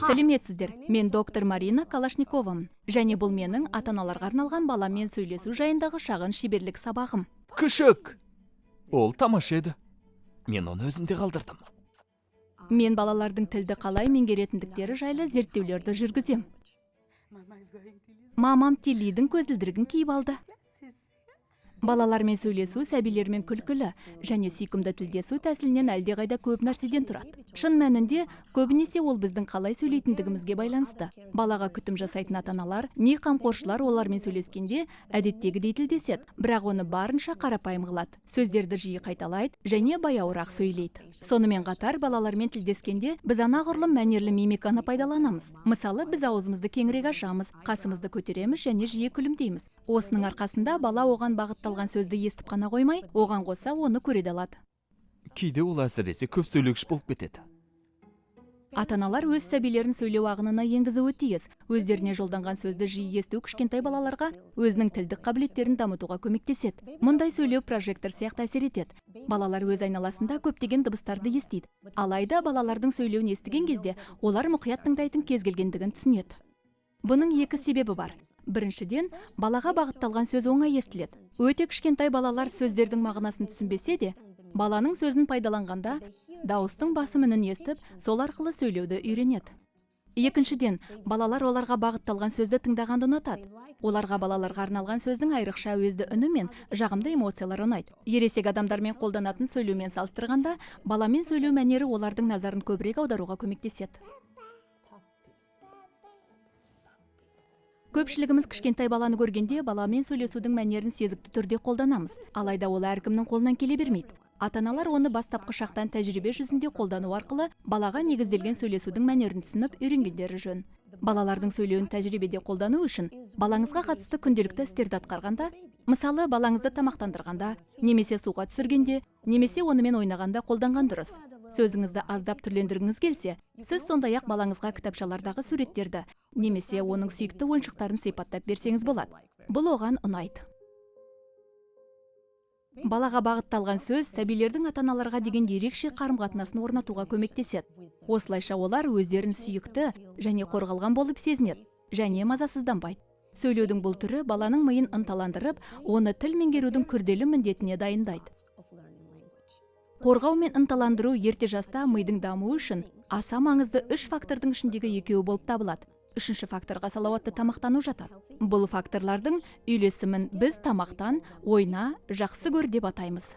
Сәлеметсіздер, мен доктор Марина Калашниковамын және бұл менің ата-аналарға арналған баламен сөйлесу жайындағы шағын шеберлік сабағым. Күшік! Ол тамаша еді. Мен оны өзімде қалдырдым. Мен балалардың тілді қалай меңгеретіндіктері жайлы зерттеулерді жүргізем. Мамам Тиллидің көзілдірігін киіп алды. Балалармен сөйлесу сәбилермен күлкілі және сүйкімді тілдесу тәсілінен әлдеқайда көп нәрседен тұрады. Шын мәнінде, көбінесе ол біздің қалай сөйлейтіндігімізге байланысты. Балаға күтім жасайтын ата-аналар, не қамқоршылар олармен сөйлескенде әдеттегідей тілдеседі, бірақ оны барынша қарапайым қылады. Сөздерді жиі қайталайды және баяуырақ сөйлейді. Сонымен қатар балалармен тілдескенде біз анағұрлым мәнерлі мимиканы пайдаланамыз. Мысалы, біз аузымызды кеңірек ашамыз, қасымызды көтереміз және жиі күлімдейміз. Осының арқасында бала оған бағытталған сөзді естіп қана қоймай, оған қоса оны көре де алады. Кейде ол әсіресе көп сөйлегіш болып кетеді. Ата-аналар өз сәбилерін сөйлеу ағынына енгізуі тиіс. Өздеріне жолданған сөзді жиі есту кішкентай балаларға өзінің тілдік қабілеттерін дамытуға көмектеседі. Мұндай сөйлеу прожектор сияқты әсер етеді. Балалар өз айналасында көптеген дыбыстарды естиді. Алайда балалардың сөйлеуін естіген кезде олар мұқият тыңдайтын кез келгендігін түсінеді. Бұның екі себебі бар. Біріншіден, балаға бағытталған сөз оңай естіледі. Өте кішкентай балалар сөздердің мағынасын түсінбесе де, баланың сөзін пайдаланғанда дауыстың басым үнін естіп, сол арқылы сөйлеуді үйренеді. Екіншіден, балалар оларға бағытталған сөзді тыңдағанды ұнатады. Оларға балаларға арналған сөздің айрықша әуезді үні мен жағымды эмоциялар ұнайды. Ересек адамдармен қолданатын сөйлеумен салыстырғанда, баламен сөйлеу мәнері олардың назарын көбірек аударуға көмектеседі. Көпшілігіміз кішкентай баланы көргенде баламен сөйлесудің мәнерін сезікті түрде қолданамыз. Алайда ол әркімнің қолынан келе бермейді. Ата-аналар оны бастапқы шақтан тәжірибе жүзінде қолдану арқылы балаға негізделген сөйлесудің мәнерін түсініп үйренгендері жөн. Балалардың сөйлеуін тәжірибеде қолдану үшін балаңызға қатысты күнделікті істерді атқарғанда, мысалы, балаңызды тамақтандырғанда, немесе суға түсіргенде, немесе онымен ойнағанда қолданған дұрыс. Сөзіңізді аздап түрлендіргіңіз келсе, сіз сондай-ақ балаңызға кітапшалардағы суреттерді немесе оның сүйікті ойыншықтарын сипаттап берсеңіз болады. Бұл оған ұнайды. Балаға бағытталған сөз сәбилердің ата-аналарға деген ерекше қарым-қатынасын орнатуға көмектеседі. Осылайша олар өздерін сүйікті және қорғалған болып сезінеді және мазасызданбайды. Сөйлеудің бұл түрі баланың миын ынталандырып, оны тіл меңгерудің күрделі міндетіне дайындайды. Қорғау мен ынталандыру ерте жаста мидың дамуы үшін аса маңызды үш фактордың ішіндегі екеуі болып табылады. Үшінші факторға салауатты тамақтану жатады. Бұл факторлардың үйлесімін біз тамақтан, ойна, жақсы көр деп атаймыз.